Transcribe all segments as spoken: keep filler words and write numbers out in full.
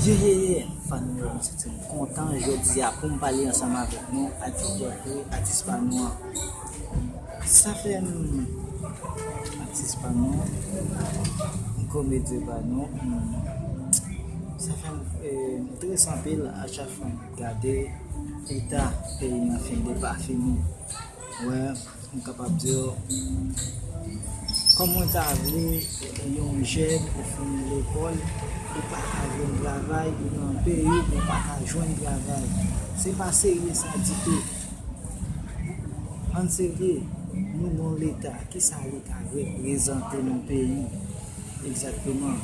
Ye, ye, ye, fan yo, m santi m kontan jodi a pou m pale ansanm avèk nou, atis Jeffrey, atis pa nou an. Sa fè m, atis pa nou, komedyen pa nou, m, sa fè m, eh, m très anpil a chak fwa m gade eta peyi an fin depafini. Wè, m kapab di w, kòman w ta vle yon jèn ou fin lekòl, ou pa ka jwenn travay, ou nan peyi w, ou pa ka jwenn travay. Se pa serye sa ditou. Ann serye, nou gon Leta, kisa Leta reprezante nan peyi? Egzakteman.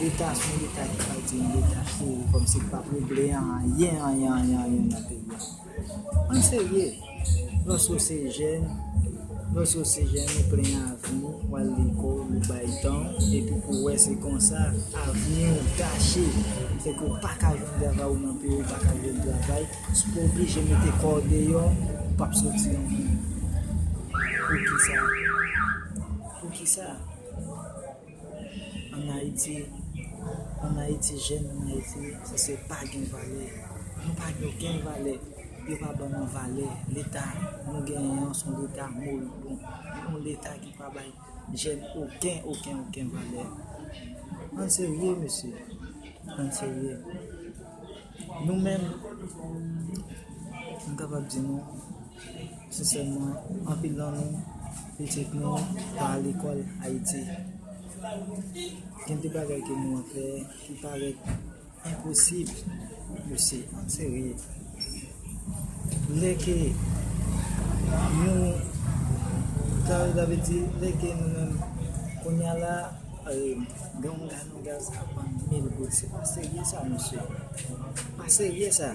Leta se yon Leta ki pa di yon Leta cheri, kòmsi li pa regle anyen, anyen, anyen, anyen nan peyi a. Ann serye, lòske w se jèn, lòske w se jèn, ou plen avni, w al lekòl, ou bay tan w, epi pou w wè se konsa, avni w gache. Se ke w pa ka jwenn travay, ou nan peyi w pa ka jwenn travay, ou oblije mete kò w deyò, ou p ap soti anyen. Poukisa? Poukisa? Ann Ayiti, ann Ayiti, jèn ann Ayiti, se, se pa gen valè. Nou pa gen okenn valè. Yo pa ban nou valè. Leta nou genyen an, se yon Leta moribon. Yon Leta ki pa bay jèn okenn, okenn, okenn valè. Ann serye, mesye. Ann serye. Nou menm, m kapab di nou, sensèman, anpil nan nou, pitit nou, pa al lekòl Ayiti. Gen de bagay ke nou ap fè ki parèt enposib, mesye, ann serye. Lè ke nou, sa, sa vle di, lè ke nou menm, kounye a la, eh, gen yon gaz, yon gaz ap vann mil goud. Se pa serye sa, mesye. Pa serye sa.